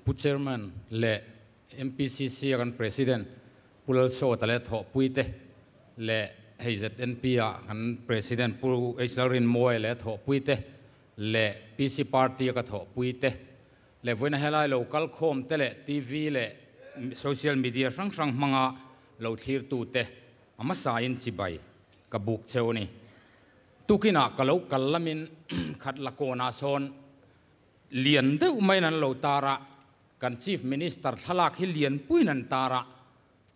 Pu Chairman leh MPCC a kan President Pu Lalsawta leh thawhpuite leh hei ZNP a kan President Pu H Lalrinmawia leh thawhpuite leh PC Party a ka thawhpuite leh vawiina helai lo kal khawm te leh TV leh social media hrang hrang hmanga lo thlirtute a hmasain chibai ka buk cheu a ni. Tukinah ka lo kal lamin khat la kawnah sawn lian deuh maiin an lo tar a, kan Chief Minister thlalak hi lian puiin an tar a,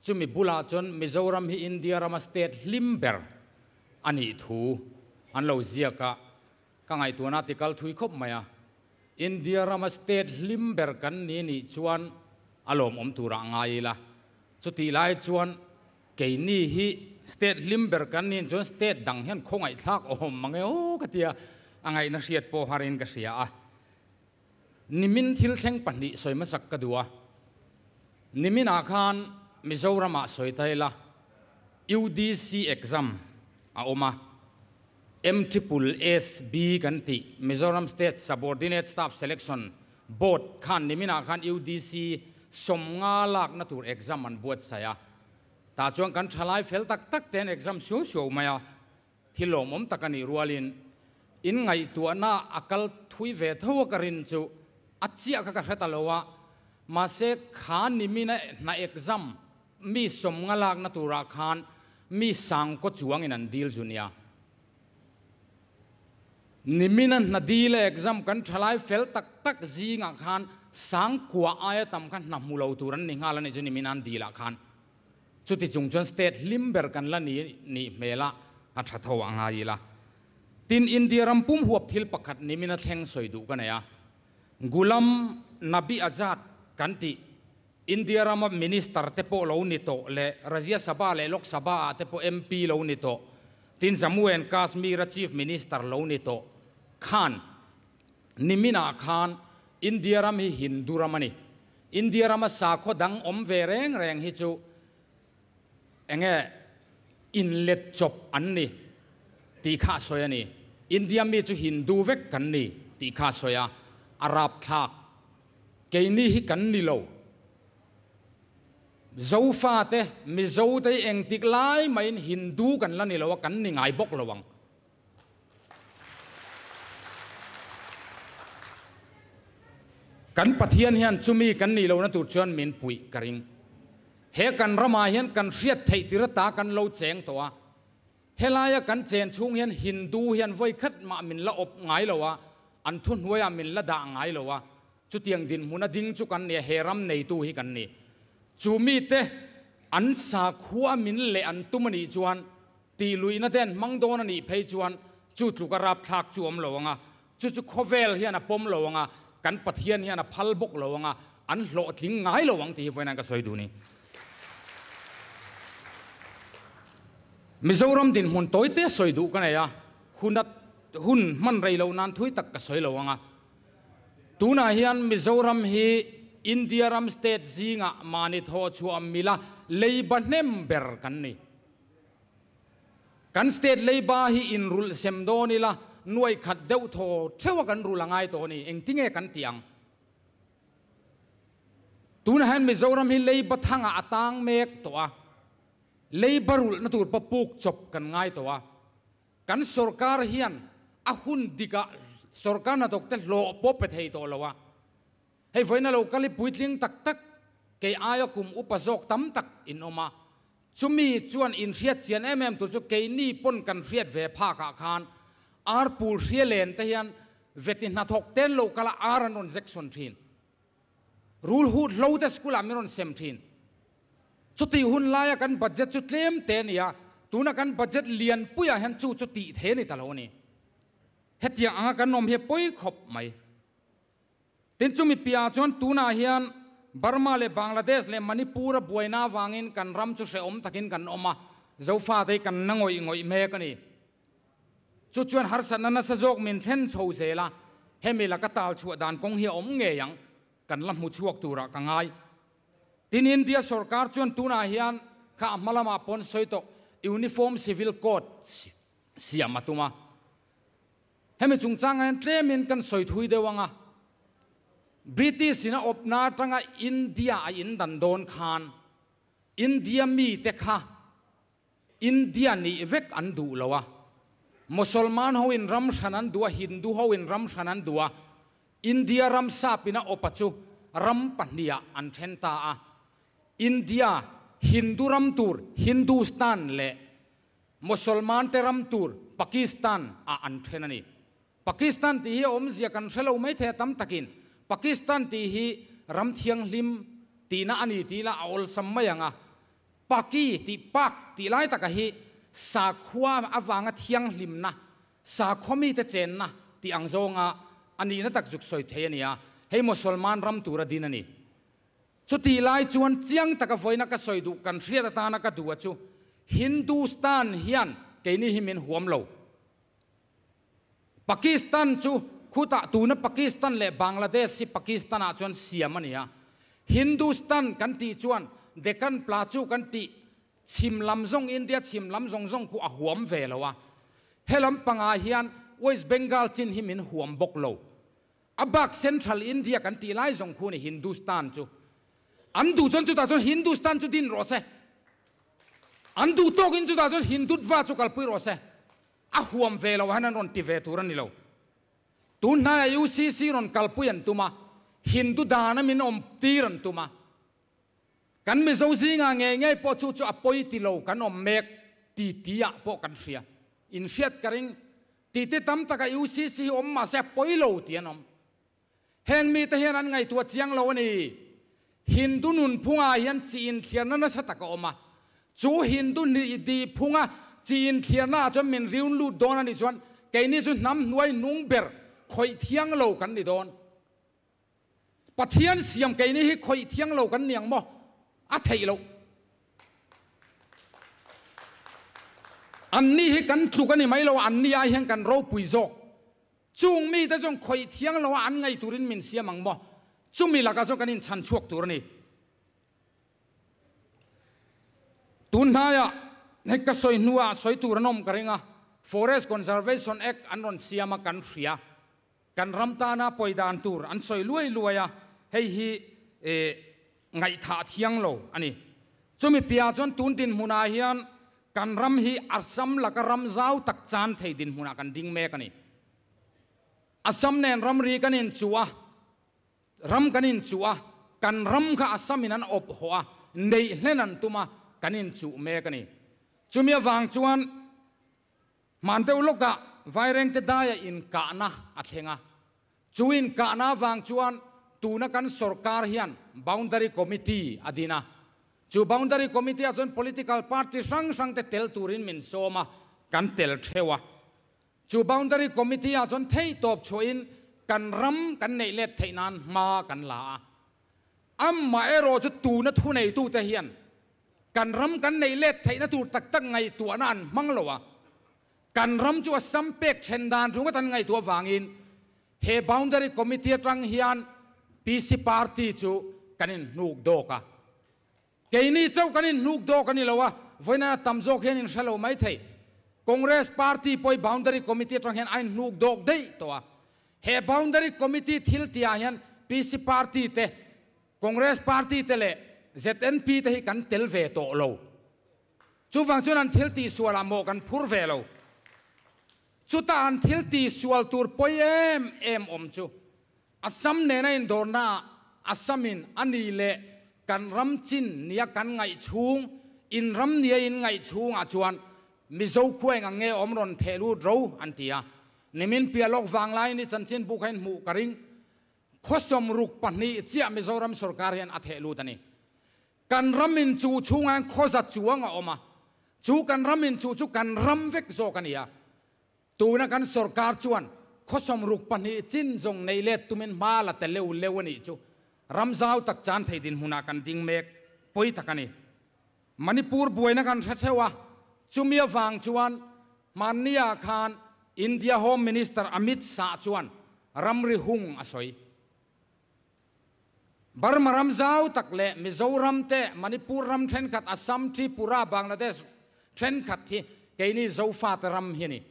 chumi bulah chuan Mizoram hi India rama state hlim ber a nih thu an lo ziak a, ka ngaihtuahna ti kal thui khawp mai a, India rama state hlim ber kan ni nih chuan a lawmawm turah ngai ila, chutih lai chuan Keini hi state hlim ber kan nih chuan state dang hian khawngaihthlak awm mang e aw ka tia a ngaihna hriat pawh harin ka hria a. Nimin thil thleng pahnih sawi hmasak ka duh a. Niminah khan Mizoramah sawi ta ila UDC exam a awm a, MSSSB kan tih Mizoram State Subordinate Staff Selection Board khan niminah khan UDC sawmnga lakna tur exam an buatsaih a, tah chuan kan thalai fel tak tak te an exam suau suau mai a, thil lawmawm tak a nih rualin in ngaihtuahna a kal thui ve tho a ka rin chu a chiah kha ka hre ta lo a, mahse kha nimina hna exam mi sawmnga lakna turah khan mi sangkaw chuangin an dil chu nia. Nimina hna dil a exam kan thalai fel tak tak zingah khan sangkua aia tam kha hna hmu lo tur an ni nghal a nih chu nimina an dilah khan. Chuti chung chuan state hlim ber kan la ni nih hmel a, a tha tho a ngai ila. Tin, India ram pum huap thil pakhat nimina thleng sawi duh ka nei a. Ghulam Nabi Azad kan tih India rama Minister te pawh lo ni tawh leh Rajya Sabha leh Lok Sabha ah te pawh MP lo ni tawh, tin Jammu and Kashmir a Chief Minister lo ni tawh khan nimin ah khan India ram hi Hindu ram a ni. India rama sakhaw dang awm ve reng reng hi chu enge inlet chawp an ni tih kha a sawi a ni. India mi chu Hindu vek kan ni tih kha a sawi a, a rapthlak. Keini hi kan ni lo. Zofate, Mizote hi engtik lai maiin Hindu kan la ni lo a, kan ni ngai bawk lo ang. Kan Pathian hian chumi kan nih lohna tur chuan min puih ka ring. He kan ramah hian kan hriat theih tir ata kan lo cheng tawh a. Helaia kan chen chhung hian Hindu hian vawi khat mah min la awp ngai lo a, an thuhnuaiah min la dah ngai lo a, chutiang dinhmun a ding chu kan ni a, he ram neitu hi kan ni. Chu mite an sakhua min leh an tum a nih chuan, tihluihna te an hmang dawn a nih phei chuan chu tluk a rapthlak chu awm lo ang a, chu chu khawvel hian a pawm lo ang a, kan Pathian hian a phal bawk lo ang a, an hlawhtling ngai lo ang tih hi vawiin an ka sawi duh ni. Mizoram dinhmun tawite sawi duh ka nei a, hun a hun hman rei loh nan thui tak ka sawi lo ang a. Tunah hian Mizoram hi India ram state zingah mahni thawh chhuah mila leiba hnem ber kan ni. Kan state leiba hi inrulh sem dawn ila nuaih khat deuh thaw theuh a kan rulh a ngai tawh a ni. Engtinge kan tih ang? Tunah hian Mizoram hi leiba thangah a tang mek tawh a. Leiba rulhna tur pawh puk chawp kan ngai tawh a. Kan sorkar hian a hun dikah sorkar hnathawk te hlawh pawh pe thei tawh lo a. Hei vawiin a lo kal hi puitling tak tak kei aia kum upa zawk tam tak in awm a. Chumi chuan inhriat chian em em tur chu keini pawn kan hriat ve phakah khan ar pul hria len te hian veti hnathawk ten lo kal a ar an rawn zek sawn thin. Rul hut hlo te school ah min rawn sem thin. Chutih hun laia kan budget chu tlem te a ni a, tuna kan budget lian puiah hian chu chu tih thei a ni ta lo a ni. Hetiang anga kan awm hi a pawi khawp mai. Tin chumi piahah chuan tunah hian Burma leh Bangladesh leh Manipur a buaina avangin kan ram chu hrehawm takin kan awm a, Zofate hi kan na ngawih ngawih mek a ni. Chu chuan harsatna nasa zawk min thlen chho zel a, hemi laka tal chhuah dan kawng hi a awm ngei ang, kan la hmu chhuak turah ka ngai. Tin India sorkar chuan tunah hian kha a hma lamah pawn sawi tawh Uniform Civil Code siam a tum a. Hemi chungchangah hian tlemin kan sawi thui deuh ang a. British in a awpna atanga India a indan dawn khan India mite kha India nih vek an duh lo a, Mosolman ho in ram hran an duh a, Hindu ho in ram hran an duh a, India ram sap in a awpa chu ram pahnih ah an then ta a, India Hindu ram tur Hindustan leh Mosolman te ram tur Pakistan ah an then a ni. Pakistan tih hi a awmzia kan hre lo maithei a tam takin Pakistan tih hi ram thianghlim tihna a ni tih ila a awlsam mai ang a, Paki tih Pak tih lai taka hi sakhua avanga thianghlimna, sakhua mite chenna tih ang zawnga a nihna tak zuk sawi thei a ni a, hei Mosolman ram tura din a ni. Chutih lai chuan chiang taka vawiina ka sawi duh kan hriat atana ka duh a chu Hindustan hian keini hi min huam lo. Pakistan chu khutah tuna Pakistan leh Bangladesh hi Pakistan ah chuan siam a ni a. Hindustan kan tih chuan Deccan Plateau kan tih chhim lam zawng India chhim lam zawng zawng khu a huam ve lo a. Helam pangah hian West Bengal chin hi min huam bawk lo. A bak Central India kan tih lai zawng khu a ni Hindustan chu. An duh chuan chutah chuan Hindustan chu din rawh se. An duh tawkin chutah chuan Hindutva chu kalpui rawh se. A huam ve lo han an rawn ti ve tur a ni lo. Tun hnaiah UCC rawn kalpui an tum a, Hindu dana min awm tir an tum a. Kan Mizo zingah ngei ngei pawh chu chu a pawi ti lo kan awm mek ti ti ah pawh kan hria. Inhriat ka ring ti te tam taka UCC hi awm mahse a pawi lo ti an awm. Heng mite hian an ngaihtuah chiang lo a ni. Hindu nunphungah hian chi inthliarna nasa tak a awm a. Chu Hindu ni phunga chi inthliarnaah chuan min riun lut dawn a nih chuan keini chu hnam hnuai nung ber khawih thiang lo kan ni dawn. Pathian siam keini hi khawih thiang lo kan ni ang maw? A theih loh. Anni hi kan tluk a ni mai lo a, anni ai hian kan ropui zawk. Chung mite chuan khawih thiang loa an ngaih turin min siam ang maw? Chumi lakah chuan kan inchhan chhuak tur a ni. Tun hnaiah hei ka sawi hnuah sawi tur an awm ka ring a, Forest Conservation Act an rawn siam a kan hria. Kan ram tana pawi dan tur an sawi luai luai a, hei hi ngaihthah thiang lo a ni. Chumi piah chuan tun dinhmunah hian Kan ram hi Assam laka ram zau tak chan thei dinhmunah kan ding mek a ni. Assam nen ramri kan inchuh a, ram kan inchuh a, kan ram kha Assam in an awp hawh a, neih hlen an tum a, kan inchuh mek a ni. Chumi avang chuan hman deuh lawkah Vairengte daia inkahna a thleng a. Chu inkahna avang chuan tuna kan sorkar hian Boundary Committee a din a. Chu Boundary Committee ah chuan political party hrang hrang te tel turin min sawm a, kan tel theuh a. Chu Boundary Committee ah chuan theihtawp chhuahin kan ram kan neih let theih nan hma kan la a. Amaherawh chu tuna thuneitute hian kan ram kan neih let theihna tur tak tak ngaihtuahna an hmang lo a. Kan ram chu Assam pek then dan ringawt an ngaihtuah avangin he Boundary Committee atang hian PC Party chu kan inhnuk dawk a. Keini chauh kan inhnuk dawk a ni lo a, vawiin a tam zawk hian inhre lo mai thei. Congress Party pawh hi Boundary Committee atang hian a inhnuk dawk daih tawh a. He Boundary Committee thil tihah hian PC Party te, Congress Party te leh ZNP te hi kan tel ve tawh lo. Chuvang chuan an thil tihsualah mawh kan phur ve lo. Chutah an thil tihsual tur pawi em em awm chu Assam nena indawrnaah Assamin a ni leh kan ram chin nia kan ngaih chhung, in ram nia in ngaih chhungah chuan Mizo khua eng ang nge awm rawn theh lut ro an ti a. Nimin piah lawk vanglaiin i chanchinbu kha in hmuh ka ring. Khawsawm ruk pahnih chiah Mizoram sorkar hian a theh lut a ni. Kan ram in chu chhungah hian khawza chuang a awm a, chu kan ram in chu chu kan ram vek zawk a ni a. Tuna kan sorkar chuan khawsawm ruk pahnih chin zawng nei let tumin hma la ta leu leu a nih chu. Ram zau tak chan thei dinhmunah kan ding mek pawi tak a ni. Manipur buaina kan hre theuh a, chumi avang chuan hmanniah khan India Home Minister Amit Shah chuan ramri hung a sawi. Burma ram zau tak leh Mizoram te, Manipur ram thenkhat, Assam, Tripura, Bangladesh thenkhat hi keini Zofate ram hi a ni.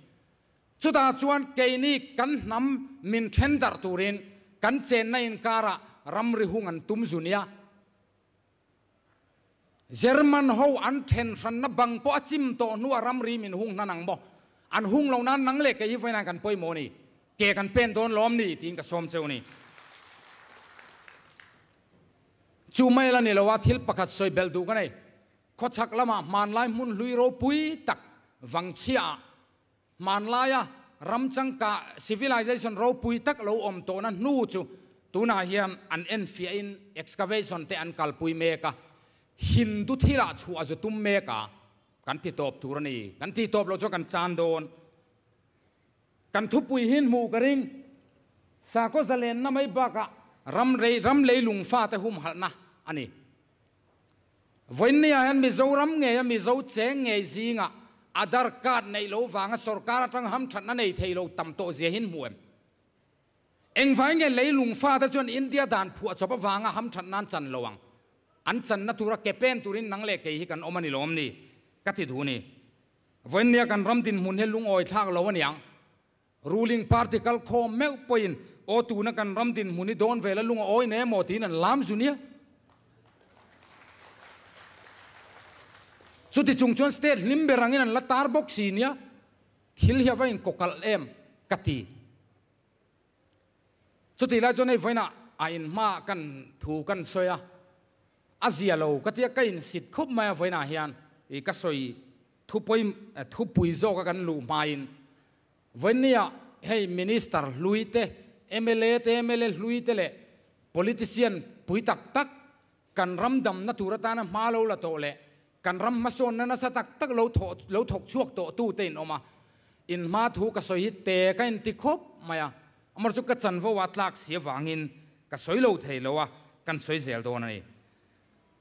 Chutah chuan keini kan hnam min then darh turin kan chenna inkarah ramri hung an tum zu nia. German ho an then hranna bang pawh a chim tawh hnuah ramri min hung hnan ang maw? An hung lo nan nang leh kei hi vawiin kan pawimawh ni? Ke kan pen dawn lawm ni? tiin ka sawm cheu ni. Chu mai la ni lo a, thil pakhat sawi belh duh ka nei. Khawchhak lamah hmanlai hmun hlui ropui tak vangchhiaah Hmanlaia ram changka civilization ropui tak lo awm tawhna hnu chu tunah hian an enfiahin excavation te an kalpui mek a, Hindu thilah chhuah zu tum mek a, kan ti tawp tur a ni. Kan ti tawp loh chuan kan chan dawn. Kan thupui hi hmuh ka ring. Sakhaw zalenna mai bakah ram rei ram leilung fate humhalhna a ni. Vawiinniah hian Mizoram ngeia Mizo cheng ngei zingah Aadhaar card neih loh vanga sorkar atang hamthatna nei thei lo tam tawh zia hi hmu em? Engvai nge leilung fate chuan India dan phuah chawp avanga hamthatna an chan lo ang? An channa tura ke pen turin nang leh kei hi kan awm a ni lawm ni? Ka ti duh ni. Vawiinnia kan ram dinhmun hi lungawi thlak lo a niang. Ruling party kal khawm meuh pawhin aw tuna kan ram dinhmun hi dawn vel a lung a awi ne emaw tiin an lam zu nia. Chuti chung chuan state hlim ber angin an la tar bawk si nia. Thil hi a va inkawkalh em ka ti. Chutih lai chuan hei vawiinah a inhma kan thu kan sawi a, a zia lo ka tia ka insit khup mai a vawiinah hian i ka sawi Thupui thupui zawka kan luh hmain vawinia hei Minister hlui te, mla te, mla hlui te leh politician pui tak tak kan ram damna tur atana hma lo la tawh leh kan ram hmasawnna nasa tak tak lo thawh lo thawk chhuak tawh tu te in awm a. In hma thu ka sawi hi te ka inti khawp mai a, amaherawhchu ka chanvo a tlak si avangin ka sawi lo thei lo a, kan sawi zel dawn a ni.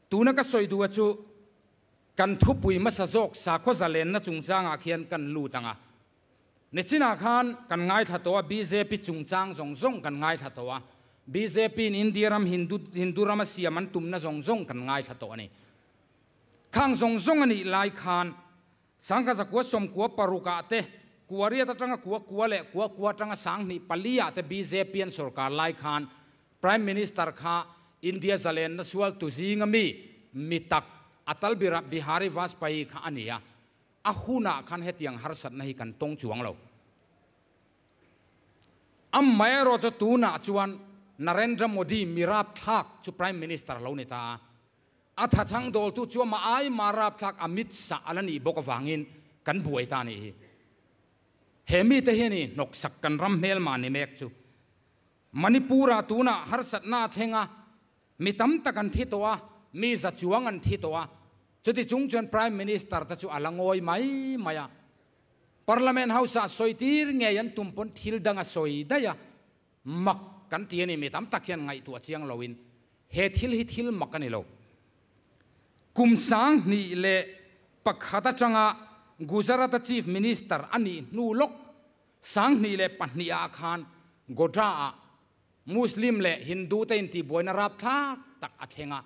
Tuna ka sawi duh a chu Kan thupui hmasa zawk sakhaw zalenna chungchangah khian kan lut ang a. Nichinah khan kan ngaithla tawh a, bjp chungchang zawng zawng kan ngaithla tawh a, bjp in India ram Hindu Hindu rama siam an tumna zawng zawng kan ngaithla tawh a ni. Khang zawng zawng a nih lai khan Sangha zakua sawmkua parukah te, Kuariat atanga kua kua leh kua kua atanga sanghnih paliah te bjp an sorkar lai khan Prime Minister kha India zalenna sualtu zinga mi mi tak Atal Bihari Vajpayee kha a ni a, a hunah khan hetiang harsatna hi kan tawng chuang lo. Amaherawhchu tunah chuan Narendra Modi mi rapthlak chu Prime Minister lo ni ta a, a thachhang dawltu chu amah ai mah rapthlak Amit Shah a la nih bawk avangin kan buai ta a nih hi. He mite hian i hnawksak kan ram hmelma ni mek chu. Manipur-ah tunah harsatna a thleng a, mi tam tak an thi tawh a, mi za chuang an thi tawh a. Chuti chung chuan Prime Minister te chu a la ngawi mai mai a. Parliament House-ah sawi tir ngei an tum pawn thil dang a sawi daih a, mak kan ti a ni. Mi tam tak hian ngaihtuah chiang loin he thil hi thil mak a ni lo. Kum 2001 atanga Gujarat-a Chief Minister a nih hnu lawk 2002 ah khan Godhra ah Muslim leh Hindu te intihbuaina rapthlak tak a thleng a.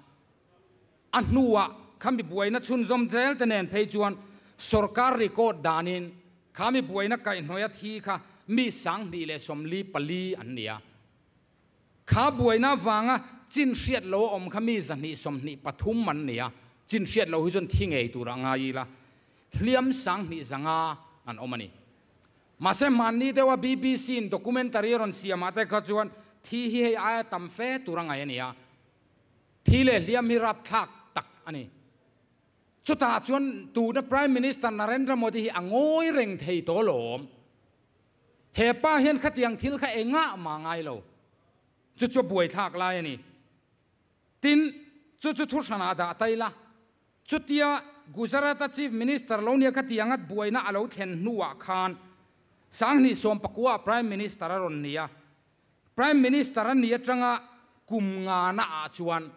A hnuah khami buaina chhunzawm zel te nen phei chuan sorkar record danin khami buaina kaihhnawih a thi kha mi 2044 an ni a. Kha buaina vanga chin hriat lo a awm kha mi 123 an ni a, chin hriat lo hi chuan thi ngei tur a ngai ila hliam 2500 an awm a ni. Mahse hmanni deuha BBC in documentary a rawn siam ah te kha chuan thi hi hei aia tam fe tur a ngai a ni a, thi leh hliam hi rapthlak tak a ni. Chutah chuan tuna Prime Minister Narendra Modi hi a ngawi reng thei tawh alawm. He pa hian khatiang thil kha engah mah ngai lo. Chu chu a buaithlak lai a ni. Tin, chu chu thu hranah dah ta ila. Chutia Gujarat-a Chief Minister lo nia khatianga buaina a lo thlen hnuah khan 2019-ah Prime Minister a rawn ni a. Prime Minister a nih atanga kum ngana ah chuan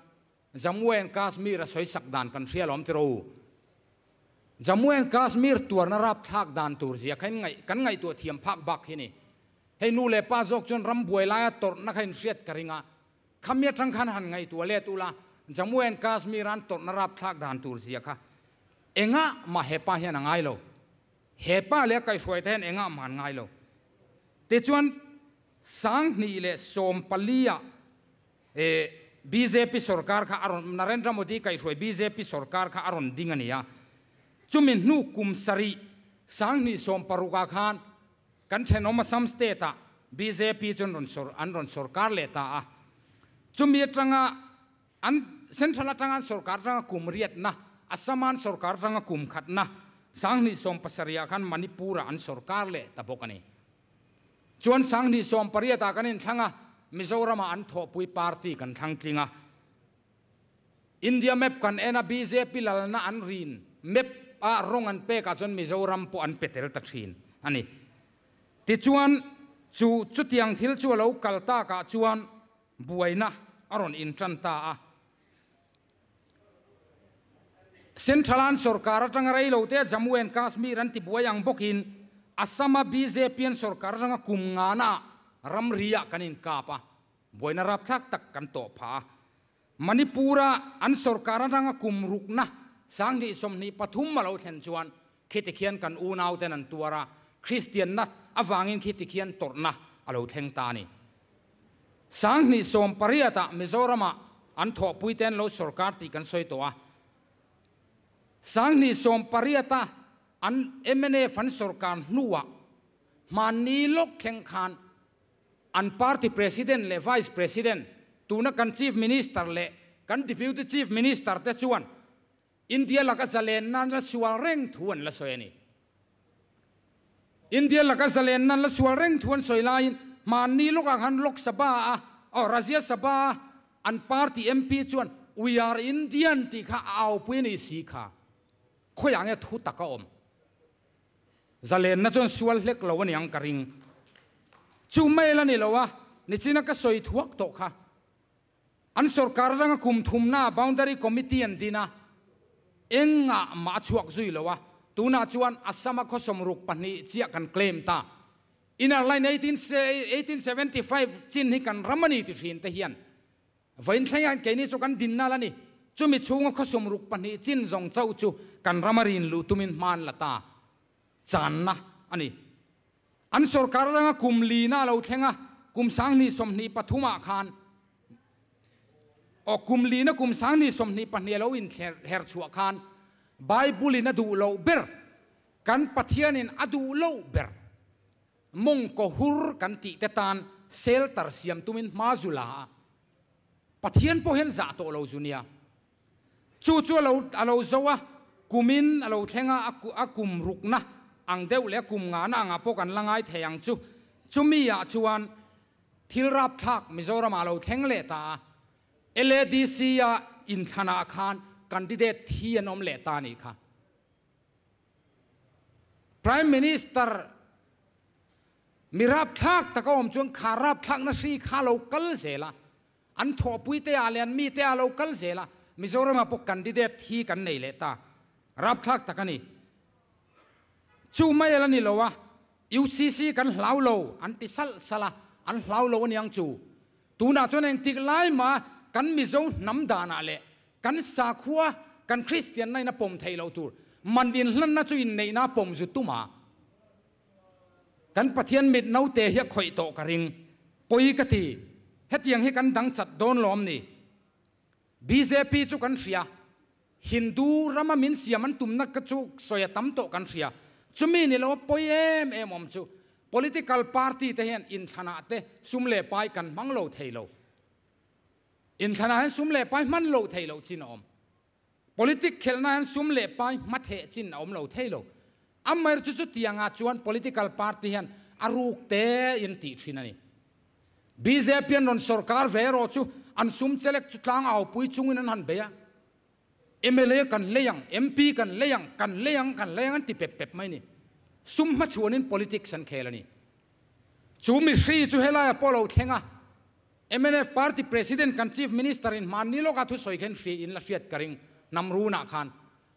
Jammu and Kashmir a sawi sak dan kan hria lawm tiraw u. Jammu and Kashmir tuarna rapthlak dan tur zia kha in ngaih kan ngaihtuah thiam phak bak hi ni. Hei nu leh pa zawk chuan ram buai laia tawrhna kha in hriat ka ring a. Khami atang khan han ngaihtuah let ula, Jammu and Kashmir an tawrhna rapthlak dan tur zia kha engah mah he pa hian a ngai lo. He pa leh a kaihhruai te hian engah mah an ngai lo. Tichuan 2014 ah. Bjp sorkar kha a rawn, Narendra Modi kaihhruai bjp sorkar kha a rawn ding a ni a. Chumi hnu kum sarih 2016 ah khan kan thenawm Assam state ah bjp chu an rawn sor an rawn sorkar leh ta a. Chumi atanga an central atanga an sorkar atanga kum riatna, Assam an sorkar atanga kum khatna 2017 ah khan Manipur ah an sorkar leh ta bawk a ni. Chuan 2018 ah kan inthlang a, Mizoram ah an thawhpui party kan thlang tling a. India map kan en a, bjp lalna an rin map ah rawng an pek ah chuan Mizoram pawh an pe tel ta thin a ni. Tichuan chu chutiang thil chu a lo kal tak ah chuan buaina a rawn intan ta a. Central an sorkar atanga rei lo te Jammu and Kashmir an ti buai ang bawkin Assam a bjp an sorkar atanga kum ngana ah ramri ah kan inkap a, buaina rapthlak tak kan tawh phah a. Manipur a an sorkar atanga kum rukna 2023 a lo thlen chuan khiti khian kan unau ten an tuar a, Kristianna avangin khiti khian tawrhna a lo thleng ta a ni. 2018 ah Mizoram ah an thawhpui te an lo sorkar tih kan sawi tawh a. 2018 a an mnf an sorkar hnuah hmanni lawk thleng khan an party president leh vice president, tuna kan chief minister leh kan deputy chief minister te chuan India laka zalenna an la sual reng thu an la sawi a ni. India laka zalenna an la sual reng thu an sawi laiin hmanni lawkah khan Lok Sabha a, oh, Rajya Sabha a an party MP chuan We are Indian tih kha a aupui a ni si kha. Khawiah nge thu tak a awm? Zalenna chuan sual hlek lo a ni ang ka ring. Chu mail a ni lo a, nichina ka sawi thuak tawh kha. An sorkar atanga kum thumna Boundary Committee an din a, engah mah a chhuak zui lo a, tunah chuan Assam a khawsawm ruk pahnih chiah kan claim ta. Inner Line 1875 chin hi kan ram a ni ti thin te hian vawiin thleng hian keini chu kan dinna la ni. Chumi chhunga khawsawm ruk pahnih chin zawng chauh chu kan ram a rin luh tumin hman la ta channa a ni. An sorkar atanga kum lina a lo thleng a, kum 2023 ah khan aw kum lina kum 2022 a lo inher chhuah khan Bible in a duh loh ber, kan Pathianin a duh loh ber mawngkaw hur kan tih te tan shelter siam tumin hma zu la a, Pathian pawh hian zah tawh lo zu nia. Chu chu a lo a lo zo a, kumin a lo thleng a, a kum rukna ang deuh leh a kum ngahna angah pawh kan la ngai thei ang chu. Chumi ah chuan thil rapthlak Mizoramah a lo thleng leh ta a, LADC a inthlanah khan candidate thi an awm leh ta a nih kha. Prime Minister mi rapthlak taka awm chuan kha rapthlakna hri kha a lo kal zel a, An thawhpui te ah leh an mite ah lo kal zel a, Mizoram ah pawh candidate hi kan nei leh ta. Rapthlak tak a ni. Chu mai ala ni lo a, UCC kan hlau lo an ti salh salh a, an hlau lo aniang chu. Tunah chuan engtik lai mah kan Mizo hnam danah leh kan sakhua, kan Kristianna in a pawm theih loh tur man inhlanna chu inneihna a pawm zu tum a. Kan Pathian mit naute hi a khawih tawh ka ring. Pawi ka ti. Hetiang hi kan dang chat dawn lawm ni. Bjp chu kan hria. Hindu rama min siam an tumna ka chu sawi a tam tawh kan hria. Chumi ni lo a pawi em em awm chu political party te hian inthlanah te sum leh pai kan hmang lo thei lo. Inthlanah hian sum leh pai hman loh theih loh chin a awm. Politic khelhna hian sum leh pai hmatheh chin a awm lo thei lo. Amaherawhchu chu chutiangah chuan political party hian a ruk te in tih thin a ni. Bjp an rawn sorkar ve erawh chu an sum chelek chu tlang aupui chungin an han bei a. Mla kan lei ang, MP kan lei ang, kan lei ang, kan lei ang an ti pep pep mai a ni. Sum hmachhuanin politics an khel a ni. Chu mihri chu helaiah pawh lo thleng a. Mnf party president kan chief minister in hmanni lawka thusawi khen hri in la hriat ka ring hnam runah khan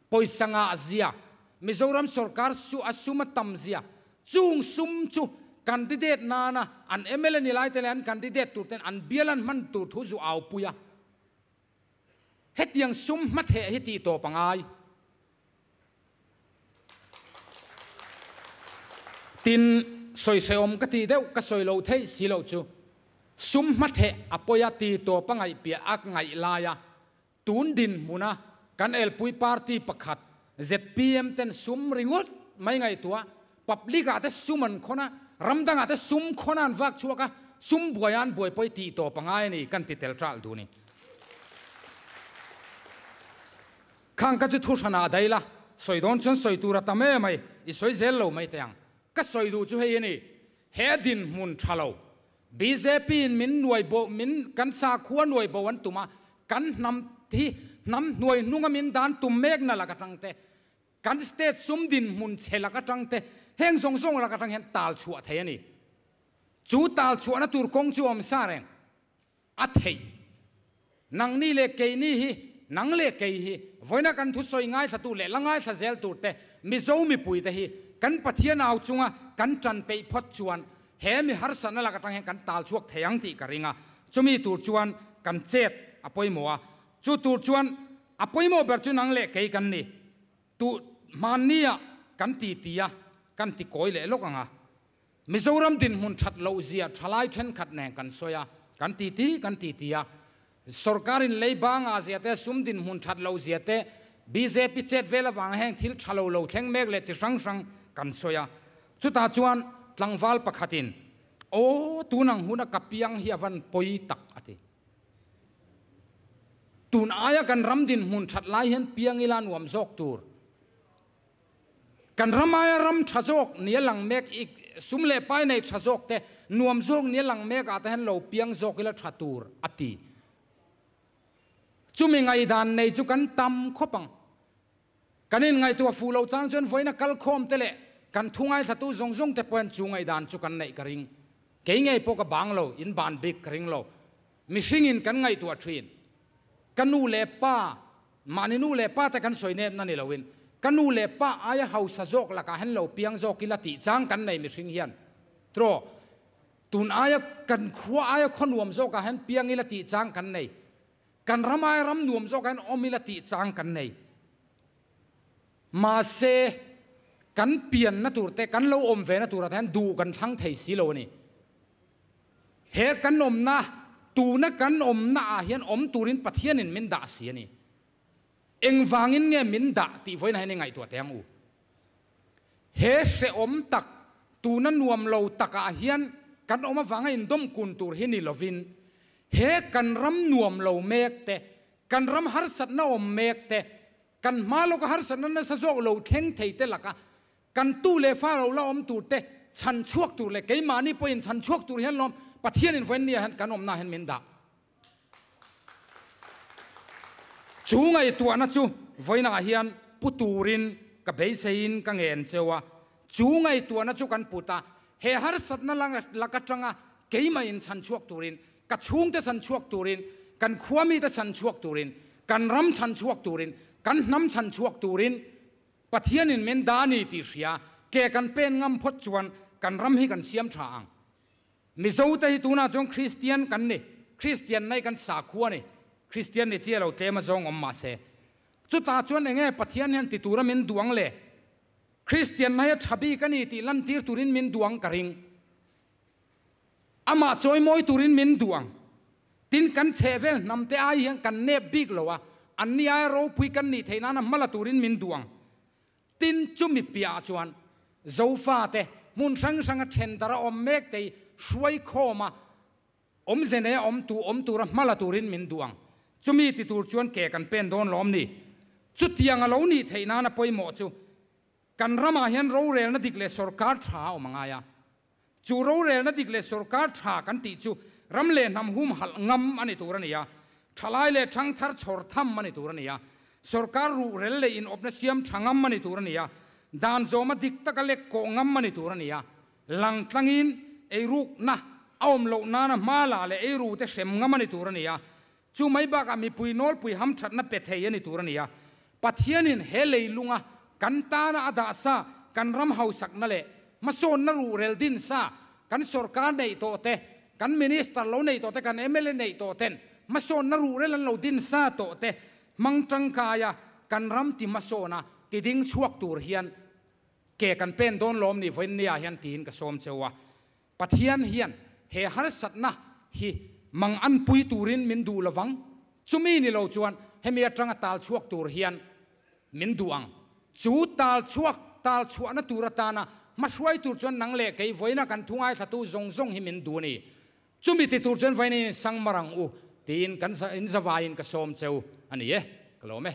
pawisa ngah zia Mizoram sorkar su a sum a tam zia chung sum chu candidate nana an mla ni lai te leh an candidate tur ten an bial an hman tur thu zu au pui a hetiang sum hmatheh hi tih tawp a ngai. Tin, sawihrehawm ka tih deuh ka sawi lo theih si loh chu. Sum hmatheh a pawi a ti tawp a ngaihpiah a ngaih laia tun dinhmuna kan elpui party pakhat zpm ten sum ringawt mai ngaihtuah public ah te sum an khawn a, ram dangah te sum khawn a an vak chhuak a, sum buai a an buaipui tih tawp a ngai a ni kan ti tel ṭalh duh a ni. Khang ka chu thu hranah daih la, sawi dawn chuan sawi tur a tam em ai, i sawi zel lo mai teh ang. Ka sawi duh chu hei a ni, he dinhmun tha lo, bjp in min nuai bo, min kan sakhua nuai bo an tum a, kan hnam hi hnam hnuai hnunga min dan tum mek na lak atang te, kan state sum dinhmun chhe lak atang te, heng zawng zawng lak atang hian tal chhuah thei a ni. Chu tal chhuahna tur kawng chu awm sa reng. A theih. Nangni leh keini hi, nang leh kei hi, vawiina kan thusawi ngaithlatu leh la ngaithla zel tur te, Mizo mipui te hi kan Pathian au chunga kan tan peih phawt chuan he mi harsatna lak atang hian kan tal chhuak thei ang tih ka ring a. Chumi tur chuan kan chet a pawimawh a. Chu tur chuan a pawimawh ber chu nang leh kei kan ni. Tuh hmannia kan ti ti a, kan ti kawi leh lawk ang a. Mizoram dinhmun that loh zia thalai thenkhat nen kan sawi a, kan titi kan titi a. Sorkarin leiba ngah zia te, sum dinhmun that loh zia te, bjp chet vel avanga heng thil tha lo lo thleng mek leh chi hrang hrang kan sawi a. Chutah chuan tlangval pakhatin, Aw, tun ang huna ka piang hi a van pawi tak, a ti. Tun aia kan ram dinhmun that lai hian piang ila nuam zawk tur. Kan ram aia ram tha zawk nia lang mek i sum leh pai nei tha zawk te, nuam zawk nia lang mek ah te hian lo piang zawk ila tha tur a ti. Chumi ngaihdan nei chu kan tam khawp ang. Kan inngaihtuah fuh loh chang chuan vawiina kal khawm te leh kan thu ngaithlatu zawng zawng te pawh hian chu ngaihdan chu kan neih ka ring. Kei ngei pawh ka bang lo, in ban bik ka ring lo. Mihringin kan ngaihtuah thin. Ka nu leh pa, mahni nu leh pa te kan sawi nep na ni loin, ka nu leh pa aia hausa zawk lakah hian lo piang zawk ila tih chang kan nei mihring hian. Tiraw, tun aia kan khua aia khaw nuam zawkah hian piang ila tih chang kan nei. Kan ram aia ram nuam zawkah hian awm ila tih chang kan nei. Mahse, kan pianna tur te, kan lo awm ve na turah te hian duh kan thlang thei si lo a ni. He kan awmna, tuna kan awmna ah hian awm turin Pathianin min dah si a ni. Engvangin nge min dah tih vawiinah hian i ngaihtuah teh ang u. He hrehawm tak, tuna nuam lo takah hian kan awm avanga indawm kun tur hi ni lovin, he kan ram nuam lo mek te, kan ram harsatna awm mek te, kan hma lawka harsatna nasa zawk lo thleng thei te laka Kan tu leh fa lo la awm tur te chhan chhuak tur leh keimahni pawhin chhan chhuak tur hian lawm Pathianin vawiin nia hian kan awmna hian min dah. Chu ngaihtuahna chu vawiinah hian pu turin ka beiseiin ka ngen cheu a, chu ngaihtuahna chu kan put a, he harsatna lak atanga keimahin chhan chhuak turin, ka chhungte chhan chhuak turin, kan khuamite chhan chhuak turin, kan ram chhan chhuak turin, kan hnam chhan chhuak turin Pathianin min dah a ni tih hria, ke kan pen ngam phawt chuan kan ram hi kan siam tha ang. Mizote hi tunah chuan Kristian kan ni, Kristian nai kan sakhua a ni, Kristian ni chiah lo tlem a zawng awm mahse. Chutah chuan enge Pathian hian ti tura min duh ang le? Kristian nai a tha bik a ni tih lantir turin min duh ang ka ring. Amah chawimawi turin min duh ang. Tin, kan chhehvel hnamte ai hian kan nep bik lo a, anni aia ropui kan nih theih nana hma la turin min duh ang. Tin, chumi piahah chuan Zofate hmun hrang hranga then dara awm mek te hi hruai khawma awmze neia awm tu awm tura hma la turin min duh ang. Chumi ti tur chuan ke kan pen dawn lawm ni. Chutiang a lo nih theih nana pawimawh chu kan ramah hian rorelna dik leh sorkar tha a awm a ngai a. Chu rorelna dik leh sorkar tha kan tih chu ram leh hnam humhalh ngam a ni tur a ni a, thalai leh thangthar chhawr tham a ni tur a ni a, sorkar ruhrel leh inawpna siam tha ngam a ni tur a ni a, dan zawma dik taka lek kawh ngam a ni tur a ni a, langtlangin eirukna a awm loh nana hma la leh eirute hrem ngam a ni tur a ni a, chu mai bakah mipui nawlpui hamthatna pe thei a ni tur a ni a. Pathianin he leilunga kan tana a dah sa, kan ram hausakna leh hmasawnna ruhrel din sa, kan sorkar neih tawh te, kan minister lo neih tawh te, kan mla neih tawh ten hmasawnna ruhrel an lo din sa tawh te hmang tangkaia kan ram ti hmasawna ti ding chhuak tur hian ke kan pen dawn lawm ni vawiinnia hian tiin ka sawm cheu a. Pathian hian he harsatna, hi mang an pui turin min duh lovang. Chumi ni lo chuan hemi atanga tal chhuak tur hian min duh ang. Chu tal chhuak tal chhuahna tur atana hmahruai tur chuan nang leh kei vawiina kan thu ngaithlatu zawng zawng hi min duh a ni. Chumi ti tur chuan vawiina in sangmar ang u tiin kan in zavaiin ka sawm cheu a ni e. Ka lawm e.